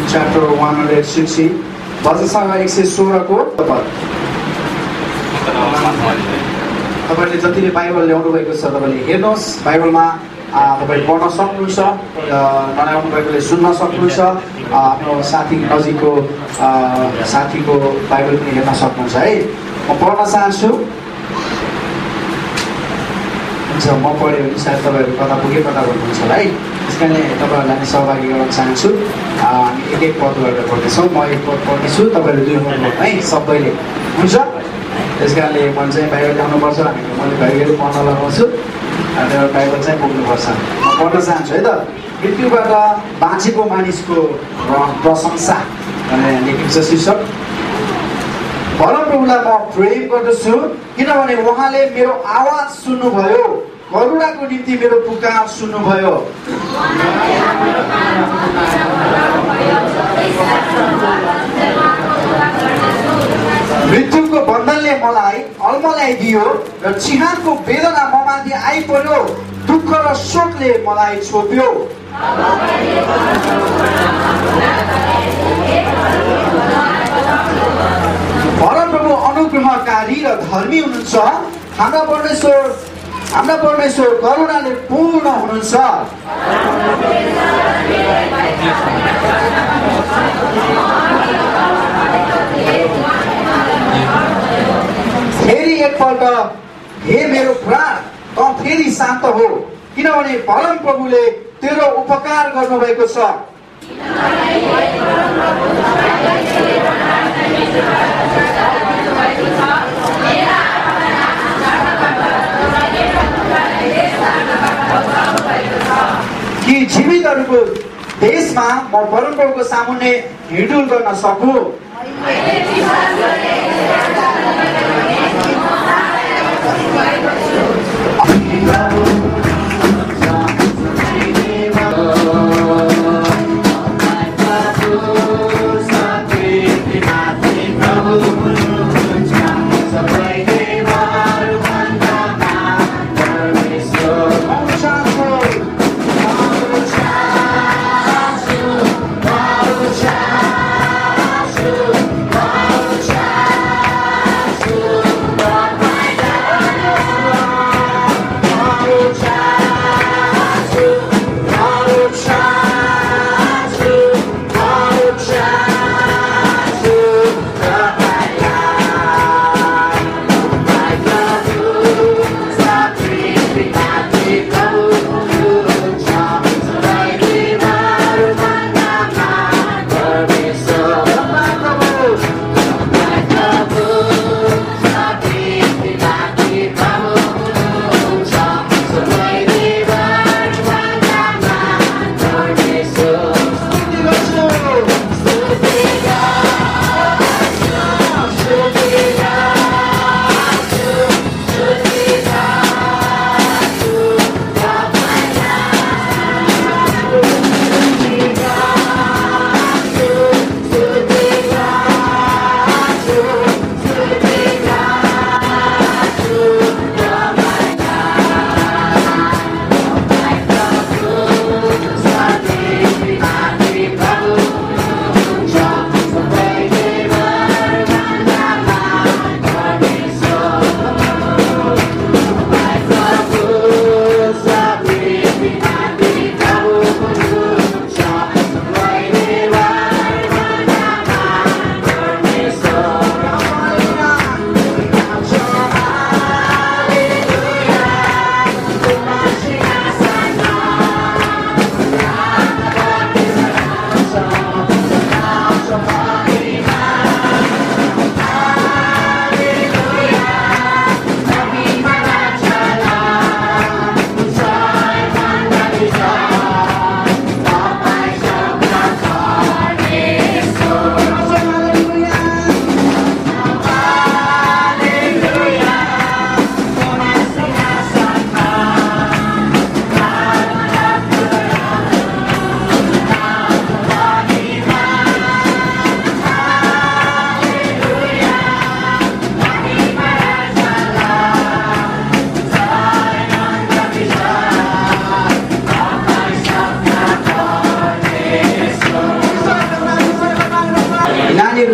chapter 160 भजनसँग 116 को तपाईले जतिले बाइबल ल्याउनु भएको छ तपाईले हेर्नुहोस् बाइबलमा तपाईले पढ्न सक्नुहुन्छ नल्याउनु भएकोले सुन्न सक्नुहुन्छ आफ्नो साथी नजिकको साथीको बाइबल पनि हेर्न सक्नुहुन्छ है म पढ्न चाहन्छु हुन्छ म पढ्यो भने सायद तपाईहरु कता पुगे कता गर्नुहुन्छ है त्यसकारणले तपाईहरुलाई सहभागी गराउन चाहन्छु हामी एक एक पद गरेर पढ्दैछौँ म एक पद पढ्दैछु तपाईहरु दुई पद पढ्नु है सबैले हुन्छ त्यसकारणले मन चाहिँ बाइबल ल्याउनुपर्छ मैले घरिघरि पढ्न लगाउँछु र बाइबल चाहिँ पुग्नुपर्छ म पढ्न चाहन्छु है त मृत्युबाट बाँचेको मानिसको प्रशंसा भनेर लेखिन्छ शीर्षक परमप्रभुलाई म प्रेम गर्दछु किनभने उहाँले मेरो आवाज सुन्नुभयो करुणाको निम्ति मेरो पुकार सुन्नुभयो मृत्युको बन्धनले मलाई अल्मल्याइदियो र चिहानको वेदना ममाथि आइपर्यो दुःख र शोकले मलाई छोप्यो परमप्रभु अनुग्रहकारी र धर्मी हुनुहुन्छ हाम्रा परमेश्वर करुणाले पूर्ण हुनुहुन्छ फेरि एकपल्ट हे मेरो प्राण त फेरि शान्त हो किनभने परमप्रभुले तेरो उपकार गर्नुभएको छ कि जीवितहरूको देशमा म परमप्रभुको सामुन्ने हिँडुल गर्न सकु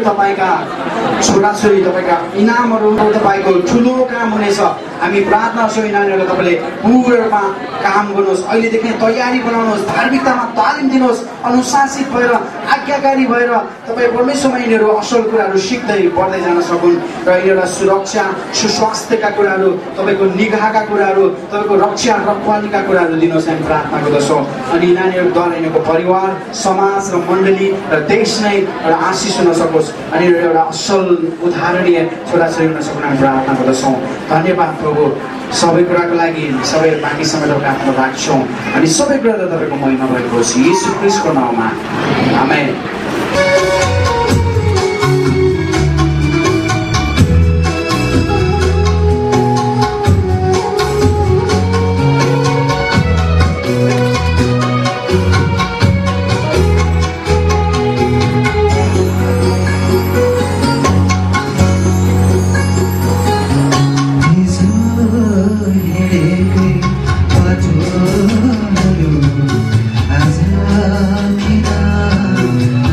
तपाईँका छोराछोरी तपाईँका इनामहरू तपाईँको ठुलो काम हुनेछ। हामी प्रार्थना गर्छौँ यिनीहरूलाई तपाईँले पूर्ण रूपमा काम गर्नुहोस्, अहिलेदेखि तयारी बनाउनुहोस्, धार्मिकतामा तालिम दिनुहोस्, अनुशासित भएर आज्ञाकारी भएर तपाईँ परमेश्वरमा यिनीहरू असल कुराहरू सिक्दै बढ्दै जान सकुन् र यिनीहरूलाई सुरक्षा सुस्वास्थ्यका कुराहरू, तपाईँको निगाहका कुराहरू, तपाईँको रक्षा रखवालीका कुराहरू दिनुहोस् हामी प्रार्थना गर्दछौँ। अनि नानीहरूद्वारा यिनीहरूको परिवार समाज र मण्डली र देश नै एउटा आशिष हुन सकोस् अनि एउटा असल उदाहरणीय छोराछोरी हुन सकुन् हामी प्रार्थना गर्दछौँ। धन्यवाद प्रभु, सबै कुराको लागि सबै बाँकी समय तपाईँको हातमा राख्छौँ अनि सबै कुरा त तपाईँको महिमा भएको होस् येशू ख्रीष्टको नाममा आमेन।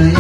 आज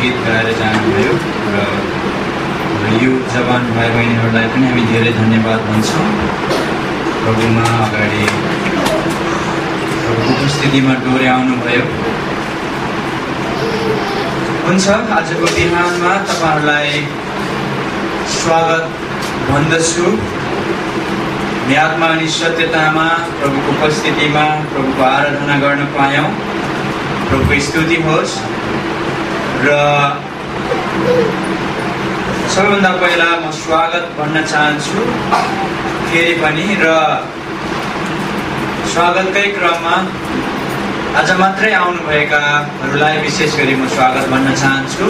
गीत गाएर जानुभयो र यो जवान भाइ बहिनीहरूलाई पनि हामी धेरै धन्यवाद भन्छौँ। प्रभुमा अगाडि उपस्थितिमा डोर्याउनुभयो। हुन्छ, आजको बिहानमा तपाईँहरूलाई स्वागत भन्दछु। आत्मा अनि सत्यतामा प्रभुको उपस्थितिमा प्रभुको आराधना गर्न पायौँ। प्रभुको स्तुति होस्। र सबैभन्दा पहिला म स्वागत भन्न चाहन्छु फेरि पनि, र स्वागतकै क्रममा आज मात्रै आउनुभएकाहरूलाई विशेष गरी म स्वागत भन्न चाहन्छु।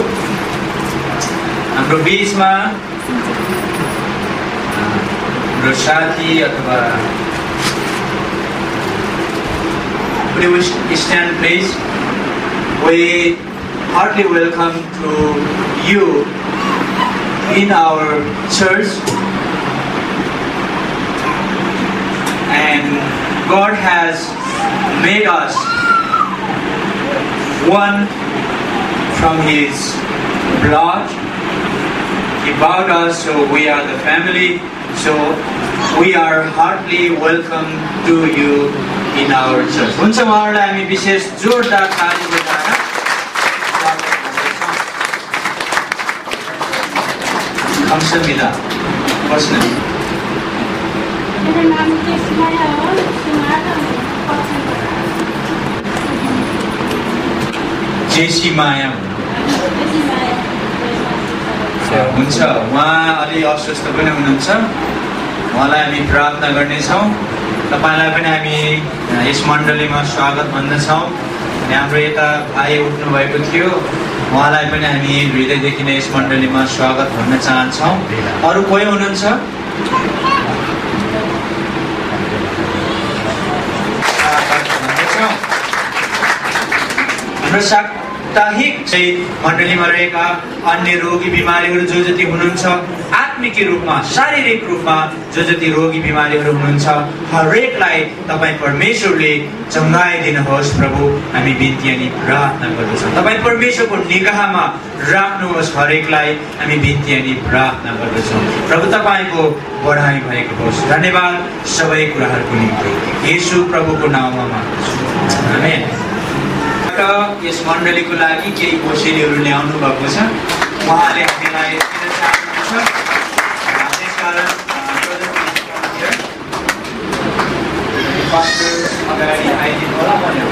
हाम्रो बिचमा हाम्रो साथी अथवा please stand please. We heartily welcome to you in our church, and God has made us one from His blood. He bowed us, so we are the family. So we are heartily welcome to you in our church. हुन्छ, उहाँहरूलाई हामी विशेष जोरदार ताली बजाएर खम्समिदा बस्न। मेरो नाम केशमाया हो। जेसी माया हुन्छ। उहाँ अलि अस्वस्थ पनि हुनुहुन्छ। उहाँलाई हामी प्रार्थना गर्नेछौँ। तपाईँलाई पनि हामी यस मण्डलीमा स्वागत भन्दछौँ। हाम्रो यता भाइ उठ्नु भएको थियो, उहाँलाई पनि हामी हृदयदेखि नै यस मण्डलीमा स्वागत भन्न चाहन्छौँ। अरू कोही हुनुहुन्छ? हाम्रो साप्ताहिक चाहिँ मण्डलीमा रहेका अन्य रोगी बिमारीहरू जो जति हुनुहुन्छ, आत्मिक रूपमा शारीरिक रूपमा जो जति रोगी बिमारीहरू हुनुहुन्छ, हरेकलाई तपाईँ परमेश्वरले चङ्गाइदिनुहोस्। प्रभु हामी बिन्ती अनि प्रार्थना गर्दछौँ। तपाईँ परमेश्वरको निगाहमा राख्नुहोस्। हरेकलाई हामी बिन्ती अनि प्रार्थना गर्दछौँ। प्रभु तपाईँको बढाइ भएको होस्। धन्यवाद सबै कुराहरूको निम्ति येशू प्रभुको नाममा माग्दछु, आमेन। यस मण्डलीको लागि केही कोसेलीहरू ल्याउनु भएको छ। उहाँले हामीलाई दिन चाहनुहुन्छ। त्यसकारण अगाडि आइदिनु होला भनेर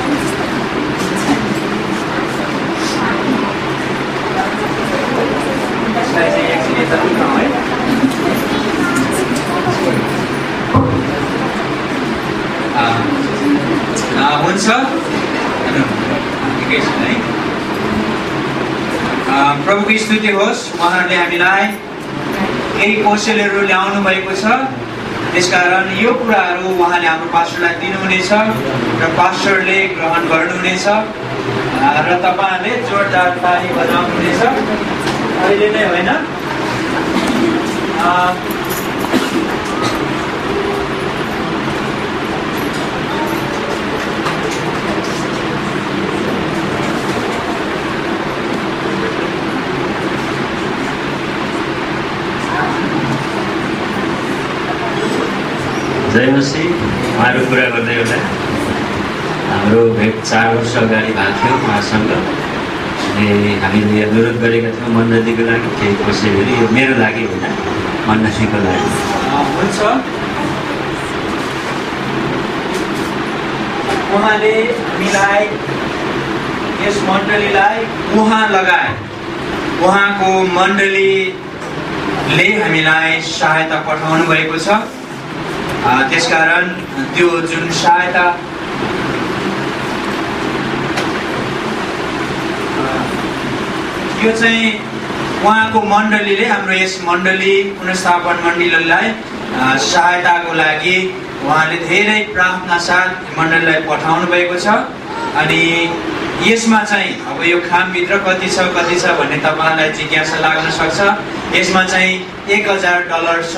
यसलाई चाहिँ एकछिन यता उठाउँ है। हुन्छ, प्रभुको स्तुति होस्। उहाँहरूले हामीलाई केही कौशलहरू ल्याउनु भएको छ। त्यसकारण यो कुराहरू उहाँले हाम्रो पास्टरलाई दिनुहुनेछ र पास्टरले ग्रहण गर्नुहुनेछ र तपाईँहरूले जोरदार ताली बजाउनुहुनेछ। अहिले नै होइन, जय मसीह। उहाँहरू कुरा गर्दै एउटा हाम्रो भेट 4 वर्ष अगाडि भएको थियो उहाँसँग। हामीले अनुरोध गरेका थियौँ मण्डलीको लागि केही कोसेलीहरू, यो मेरो लागि होइन, मण्डलीको लागि हुन्छ। उहाँले हामीलाई यस मण्डलीलाई उहाँ लगाए, उहाँको मण्डलीले हामीलाई सहायता पठाउनु भएको छ। त्यसकारण त्यो जुन सहायता यो चाहिँ उहाँको मण्डलीले हाम्रो यस मण्डली पुनर्स्थापन मण्डलीलाई सहायताको लागि उहाँले धेरै प्रार्थना साथ मण्डलीलाई पठाउनु भएको छ। अनि यसमा चाहिँ अब यो खामभित्र कति छ भन्ने तपाईँलाई जिज्ञासा लाग्न सक्छ। यसमा चाहिँ $1000 छ।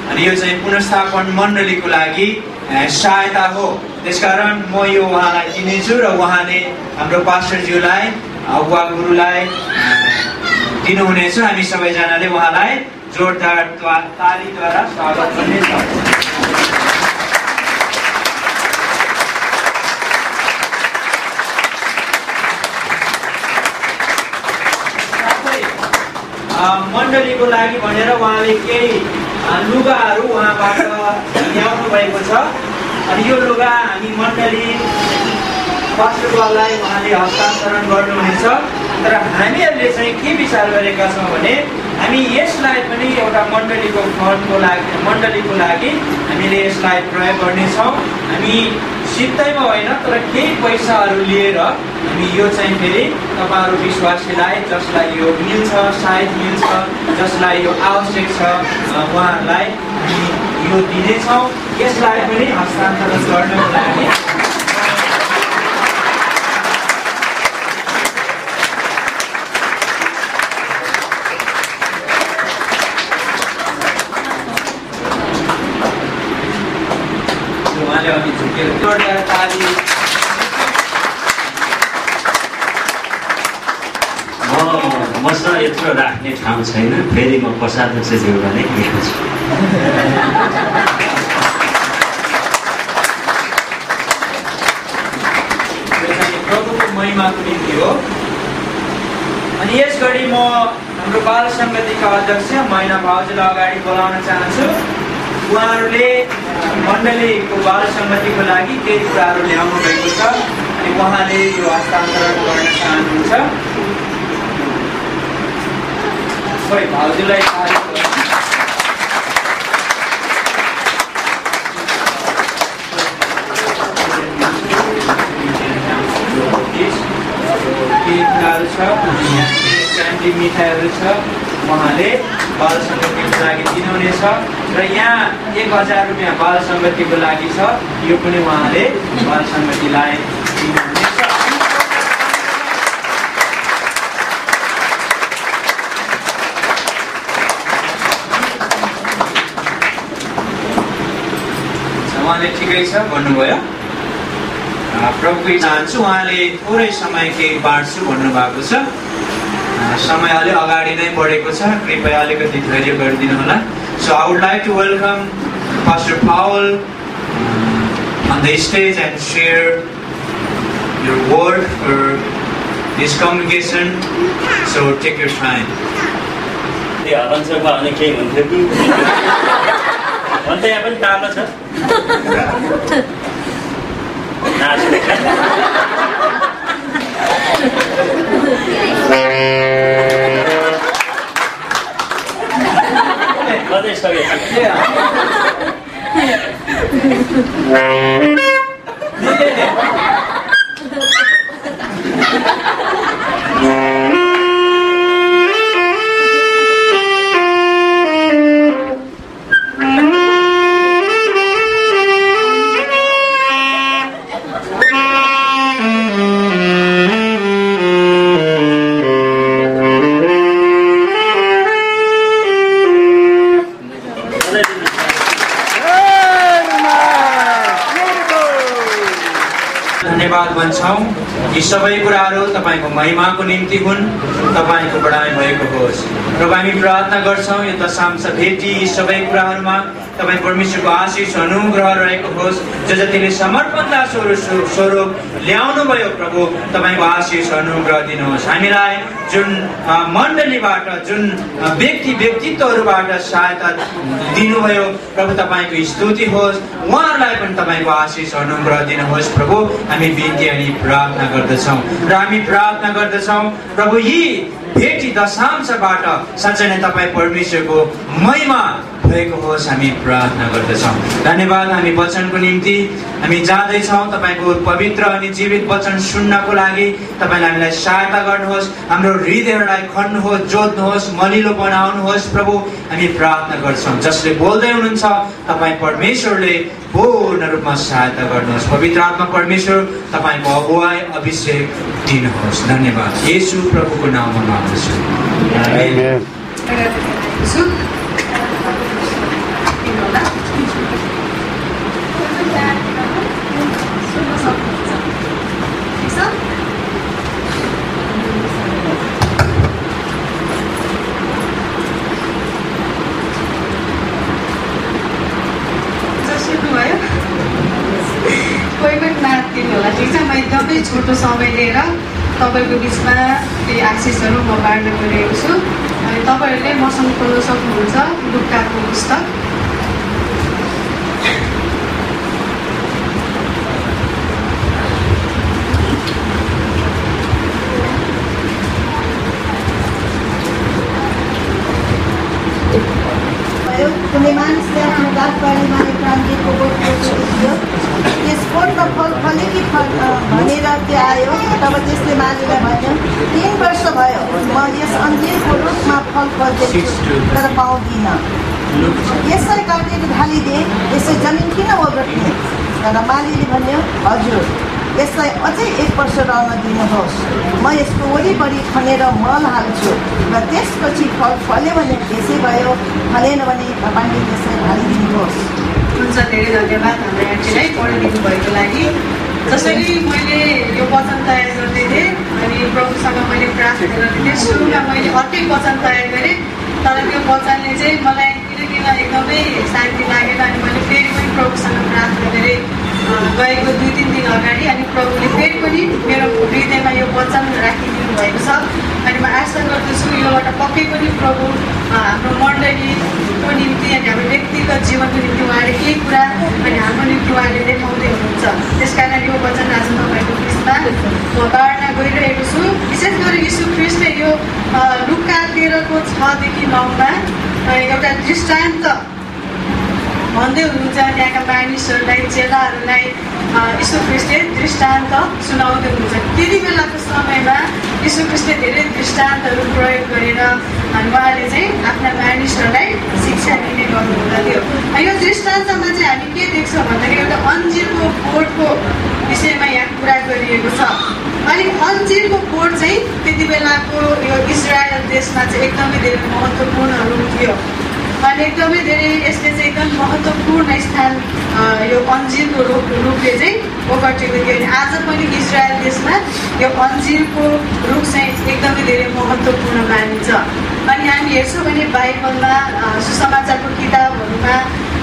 अनि यो चाहिँ पुनर्स्थापन मण्डलीको लागि सहायता हो। त्यसकारण म यो उहाँलाई दिनेछु र उहाँले हाम्रो पास्टरज्यूलाई, अगुवा गुरुलाई दिनुहुनेछ। हामी सबैजनाले उहाँलाई जोरदार तालीद्वारा स्वागत गर्नेछौँ। मण्डलीको लागि भनेर उहाँले केही लुगाहरू उहाँबाट ल्याउनु भएको छ। अनि यो लुगा हामी मण्डली पास्टरलाई उहाँले हस्तान्तरण गर्नुहुनेछ। तर हामीहरूले चाहिँ के विचार गरेका छौँ भने हामी यसलाई पनि एउटा मण्डलीको लागि हामीले यसलाई प्रयोग गर्नेछौँ। हामी सित्तैमा होइन तर केही पैसाहरू लिएर हामी यो चाहिँ फेरि तपाईँहरू विश्वासीलाई जसलाई यो मिल्छ, सायद मिल्छ, जसलाई यो आवश्यक छ उहाँहरूलाई हामी यो दिनेछौँ। यसलाई पनि हस्तान्तरण गर्नको लागि मसँग यत्रो राख्ने ठाउँ छैन, फेरि म कोषाध्यक्ष ज्यूलाई नै दिएको छु। प्रभुको महिमाको निम्ति हो। अनि यस घडी म हाम्रो बाल सङ्गतिका अध्यक्ष मैना भाउजूलाई अगाडि बोलाउन चाहन्छु। उहाँहरूले मण्डलीको बाल सङ्गतिको लागि केही कुराहरू ल्याउनु भएको छ अनि उहाँले यो हस्तान्तरण गर्न चाहनुहुन्छ। खोइ भाउजूलाई केकहरू छ, क्यान्डी मिठाईहरू छ, उहाँले बाल सङ्गतिको लागि दिनुहुनेछ। र यहाँ 1000 रुपियाँ बाल सङ्गतिको लागि छ, यो पनि उहाँले बाल सङ्गतिलाई दिनुहुनेछ। उहाँले ठिकै छ भन्नुभयो। प्रभुकै चाहन्छु, उहाँले थोरै समय केही बाँड्छु भन्नुभएको छ। समय अलि अगाडि नै बढेको छ, कृपया अलिकति धैर्य गरिदिनु होला। So I would like to welcome Pastor Paul on the stage and share your word for this congregation. So take your time. हलनसभा अनि केही हुन्थ्यो कि अन्त यहाँ पनि तातो छ। कतै सक्यो धन्यवाद भन्छौँ। यी सबै कुराहरू तपाईँको महिमाको निम्ति हुन्, तपाईँको बढाइ भएको होस्। र हामी प्रार्थना गर्छौँ यो दशांश भेटी यी सबै कुराहरूमा तपाईँ परमेश्वरको आशिष अनुग्रह रहेको होस्। जतिले समर्पणता स्वरूप ल्याउनु भयो प्रभु, तपाईँको आशिष अनुग्रह दिनुहोस्। हामीलाई जुन मण्डलीबाट जुन व्यक्तित्वहरूबाट सहायता दिनुभयो प्रभु, तपाईँको स्तुति होस्। उहाँहरूलाई पनि तपाईँको आशिष अनुग्रह दिनुहोस् प्रभु। हामी बिन्ती अनि प्रार्थना गर्दछौँ र हामी प्रार्थना गर्दछौँ प्रभु, यी भेटी दशांशबाट साँच्चै नै तपाईँ परमेश्वरको महिमा भएको होस्। हामी प्रार्थना गर्दछौँ। धन्यवाद। हामी वचनको निम्ति हामी जाँदैछौँ। तपाईँको पवित्र अनि जीवित वचन सुन्नको लागि तपाईँले हामीलाई सहायता गर्नुहोस्। हाम्रो हृदयहरूलाई खन्नुहोस्, जोड्नुहोस्, मलिलो बनाउनुहोस् प्रभु। हामी प्रार्थना गर्छौँ। जसले बोल्दै हुनुहुन्छ तपाईँ परमेश्वरले पूर्ण रूपमा सहायता गर्नुहोस्। पवित्र आत्मा परमेश्वर तपाईँको अगुवाई अभिषेक दिनुहोस्। धन्यवाद। येशू प्रभुको नाममा माग्दछु। आमेन। मिनटको समय लिएर तपाईँको बिचमा केही आशिषहरू म बाँड्न गइरहेको छु। अनि तपाईँहरूले मसँग खोल्न सक्नुहुन्छ लुकाको पुस्तक। कुनै मानिसले आफ्नो गाछबारीमा एक प्रान्तिको बोट रोपेको थियो। त्यस बोटमा फल फल्यो कि भनेर त्यो आयो। तब त्यसले मालीलाई भन्यो, 3 वर्ष भयो म यस अन्जीरको रुखमा फल फल्दैछु तर पाउँदिनँ। यसलाई काटेर ढालिदिए, यसै जमिन किन ओगट्ने? तर मालीले भन्यो, हजुर यसलाई अझै 1 वर्ष रहन दिनुहोस्। म यसको वरिपरि खनेर मल हाल्छु र त्यसपछि फल फल्यो भने त्यसै भयो, फलेन भने तपाईँले त्यसलाई ढालिदिनुहोस्। हुन्छ, धेरै धन्यवाद हाम्रो आन्टीलाई पढिदिनु भएको लागि। जसरी मैले यो वचन तयार गर्दै थिएँ अनि प्रभुसँग मैले प्रार्थना गर्दै थिएँ। सुरुमा मैले अर्कै वचन तयार गरेँ, तर त्यो वचनले चाहिँ मलाई किन एकदमै शान्ति लागेन। अनि मैले फेरि पनि प्रभुसँग प्रार्थना गरेँ गएको 2-3 दिन अगाडि। अनि प्रभुले फेरि पनि मेरो हृदयमा यो वचन राखिदिनु भएको छ। अनि म आशा गर्दछु योबाट पक्कै पनि प्रभु हाम्रो मण्डलीको निम्ति अनि हाम्रो व्यक्तिगत जीवनको निम्ति उहाँले केही कुरा अनि हाम्रो निम्ति उहाँले देखाउँदै हुनुहुन्छ। त्यस कारण यो वचन आज तपाईँको बिचमा म बाँड्न गइरहेको छु। विशेष गरी यीशु ख्रीष्टले यो लुका 13को 6देखि 9मा एउटा दृष्टान्त भन्दै हुनुहुन्छ। त्यहाँका मानिसहरूलाई, चेलाहरूलाई यीशु ख्रीष्टले दृष्टान्त सुनाउँदै हुनुहुन्छ। त्यति बेलाको समयमा यीशु ख्रीष्टले धेरै दृष्टान्तहरू प्रयोग गरेर उहाँले चाहिँ आफ्ना मानिसहरूलाई शिक्षा दिने गर्नुहुँदथ्यो। यो दृष्टान्तमा चाहिँ हामी के देख्छौँ भन्दाखेरि एउटा अन्जीरको बोटको विषयमा यहाँ कुरा गरिएको छ। अनि अन्जीरको बोट चाहिँ त्यति बेलाको यो इजरायल देशमा चाहिँ एकदमै धेरै महत्त्वपूर्ण रूप थियो। अनि एकदमै धेरै यसले चाहिँ एकदम महत्त्वपूर्ण स्थान यो अन्जीरको रुखले चाहिँ ओगटेको थियो। अनि आज पनि इजरायल देशमा यो अन्जीरको रुख चाहिँ एकदमै धेरै महत्त्वपूर्ण मानिन्छ। अनि हामी हेर्छौँ भने बाइबलमा सुसमाचारको किताबहरूमा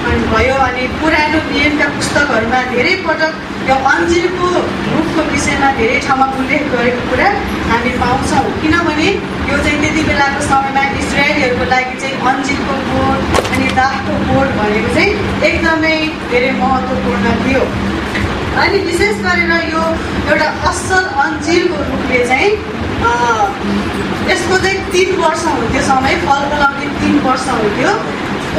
भयो अनि पुरानो नियमका पुस्तकहरूमा धेरै पटक यो अन्जीरको रुखको विषयमा धेरै ठाउँमा उल्लेख गरेको कुरा हामी पाउँछौँ। किनभने यो चाहिँ त्यति बेलाको समयमा इजरायलीहरूको लागि चाहिँ अन्जीरको बोट अनि दाखको बोट भनेको चाहिँ एकदमै धेरै महत्त्वपूर्ण थियो। अनि विशेष गरेर यो एउटा असल अन्जीरको रुखले चाहिँ यसको चाहिँ 3 वर्ष हुन्थ्यो समय, फल फलाउने 3 वर्ष हुन्थ्यो।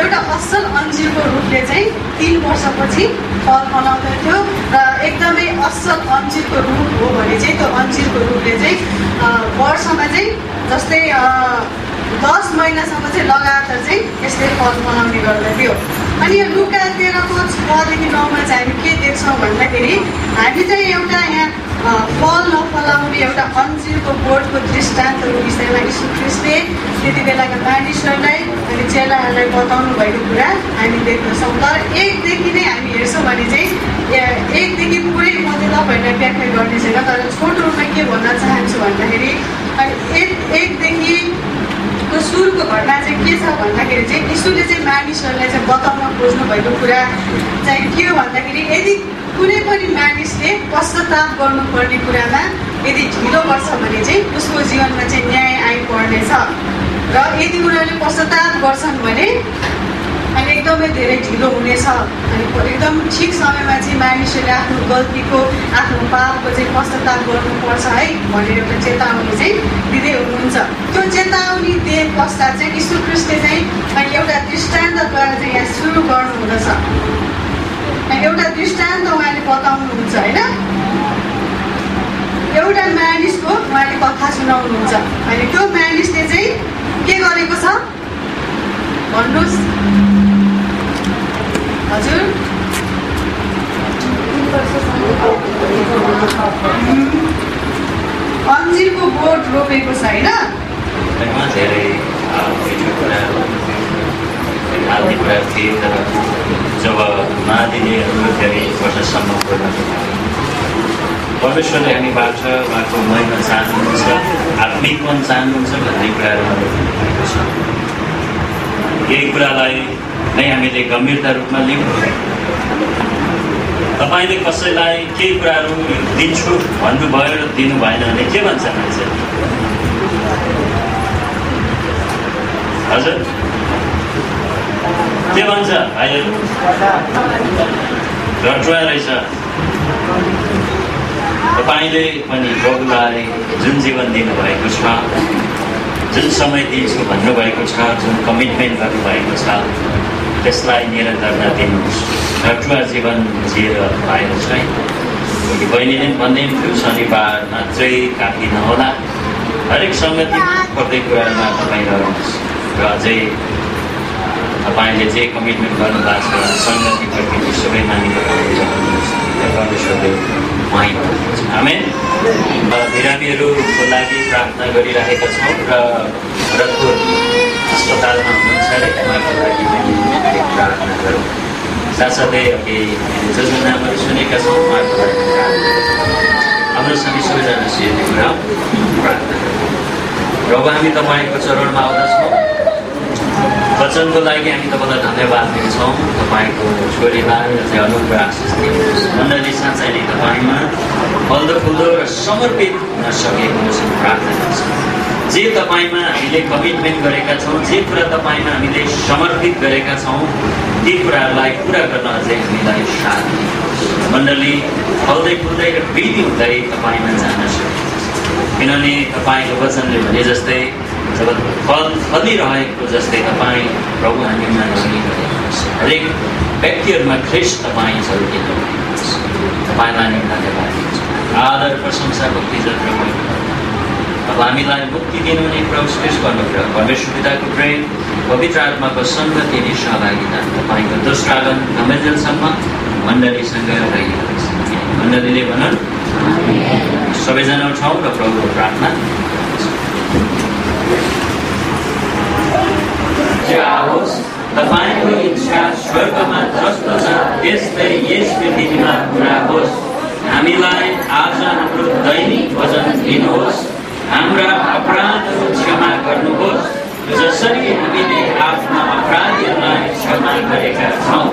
एउटा असल अन्जीरको रुखले चाहिँ 3 वर्षपछि फल फलाउँदथ्यो र एकदमै असल अन्जीरको रुख हो भने चाहिँ त्यो अन्जीरको रुखले चाहिँ वर्षमा चाहिँ जस्तै 10 महिनासम्म चाहिँ लगातार चाहिँ यसले फल फलाउने गर्दथ्यो। अनि यो लुका 13को 6देखि 9मा चाहिँ हामी के देख्छौँ भन्दाखेरि हामी चाहिँ एउटा यहाँ फल नफलाउने एउटा अन्जीरको बोटको दृष्टान्तको विषयमा यीशु ख्रीष्टले त्यति बेलाका मानिसहरूलाई अनि चेलाहरूलाई बताउनु भएको कुरा हामी देख्दछौँ। तर 1देखि नै हामी हेर्छौँ भने चाहिँ 1देखि पुरै म चाहिँ तपाईँहरूलाई व्याख्या गर्ने छैन, तर छोटो रूपमा के भन्न चाहन्छु भन्दाखेरि 1देखि को सुरुको घटना चाहिँ के छ भन्दाखेरि चाहिँ यीशुले चाहिँ मानिसहरूलाई चाहिँ बताउन खोज्नु भएको कुरा चाहिँ के हो भन्दाखेरि यदि कुनै पनि मानिसले पश्चाताप गर्नुपर्ने कुरामा यदि ढिलो गर्छ भने चाहिँ उसको जीवनमा चाहिँ न्याय आइपर्नेछ र यदि उनीहरूले पश्चाताप गर्छन् भने अनि एकदमै धेरै ढिलो हुनेछ। अनि एकदम ठिक समयमा चाहिँ मानिसहरूले आफ्नो गल्तीको आफ्नो पापको चाहिँ पश्चाताप गर्नुपर्छ है भनेर एउटा चेतावनी चाहिँ दिँदै हुनुहुन्छ। त्यो चेतावनी दिए पश्चात चाहिँ यीशु ख्रीष्टले चाहिँ एउटा दृष्टान्तद्वारा चाहिँ यहाँ सुरु गर्नुहुँदछ। एउटा दृष्टान्त उहाँले बताउनुहुन्छ होइन, एउटा मानिसको उहाँले कथा सुनाउनुहुन्छ। अनि त्यो मानिसले चाहिँ के गरेको छ भन्नुहोस् हजुर? अन्जीरको बोट रोपेको छ होइन। जब महादिनीहरू धेरै वर्षसम्म परमेश्वरले हामीबाट उहाँको महिमा चाहनुहुन्छ, आत्मिकपन चाहनुहुन्छ भन्ने कुराहरू भएको छ। यही कुरालाई नै हामीले गम्भीरता रूपमा लिउँ तपाईँले कसैलाई केही कुराहरू दिन्छु भन्नुभयो र दिनु भएन भने के भन्छ मान्छे? हजुर के भन्छ भाइहरू? रटुवा रहेछ। तपाईँले पनि प्रभुलाई जुन जीवन दिनुभएको छ, जुन समय दिन्छु भन्नुभएको छ, जुन कमिटमेन्ट गर्नुभएको छ, त्यसलाई निरन्तरता दिनुहोस्। रटुवा जीवन जिएर पाएको छैन। बहिनीले भन्दै थियो शनिबारमा चाहिँ काफी नहोला, हरेक सङ्गति प्रत्येक कुरामा तपाईँ रहनुहोस् र अझै तपाईँले जे कमिटमेन्ट गर्नुभएको छ सङ्गतिप्रति सबै मानिसहरू परमेश्वरले उहाँ गर्नुहुन्छ। आमेन। बिरामीहरूको लागि प्रार्थना गरिरहेका छौँ र भरतपुर अस्पतालमा हुनुहुन्छ अरे उहाँको लागि प्रार्थना गरौँ। साथसाथै अघि जो जो नामहरू सुनेका छौँ उहाँको लागि प्रार्थना हाम्रो सबै सबैजना सिर्ने कुरा प्रार्थना गरौँ। प्रभु हामी तपाईँको चरणमा आउँदछौँ। वचनको लागि हामी तपाईँलाई धन्यवाद दिन्छौँ। तपाईँको छोरीलाई अझै अनुग्रह आशिष दिनुहोस्। मण्डली साँच्चै नै तपाईँमा फल्दो फुल्दो र समर्पित हुन सकेको प्रार्थना गर्छौँ। जे तपाईँमा हामीले कमिटमेन्ट गरेका छौँ, जे कुरा तपाईँमा हामीले समर्पित गरेका छौँ, ती कुराहरूलाई पुरा गर्न अझै हामीलाई साथ दिनुहोस्। मण्डली फल्दै फुल्दै र वृद्धि हुँदै तपाईँमा जान सकिन्छ। किनभने तपाईँको वचनले भने जस्तै जब फल फलिरहेको जस्तै तपाईँ प्रभु हामीमा नलिनुहोस्। हरेक व्यक्तिहरूमा ख्रिस्ट तपाईँ झल्किनुहोस्। तपाईँलाई नै धन्यवाद दिन्छु। आदर प्रशंसा भक्ति जत्र भयो। अब हामीलाई मुक्ति दिनुहुने प्रभु ख्रिस्ट अनुग्रह, परमेश्वर पिताको प्रेम, पवित्र आत्माको सङ्गति अनि सहभागिता तपाईँको दोस्रो आगमन नमेन्जेलसम्म मण्डलीसँग रहिरहोस्। मण्डलीले भनौँ सबैजना उठाउँ र प्रभुको प्रार्थना आओस्। तपाईँको इच्छा स्वर्गमा जस्तो छ त्यस्तै यस पृथ्वीमा पुरा होस्। हामीलाई आज हाम्रो दैनिक भोजन दिनुहोस्। हाम्रा अपराधहरू क्षमा गर्नुहोस् जसरी हामीले आफ्ना अपराधीहरूलाई क्षमा गरेका छौँ।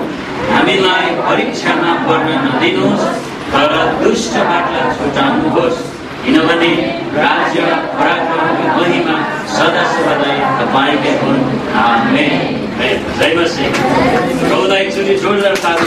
हामीलाई परीक्षामा पर्न नदिनुहोस् तर दुष्टबाट छुटाउनुहोस्। किनभने राज्य पराक्रम महिमा सदा सर्वदै तपाईँकै हुन्। आमेन। जय मसीह। एकचोटि जोरदार ताली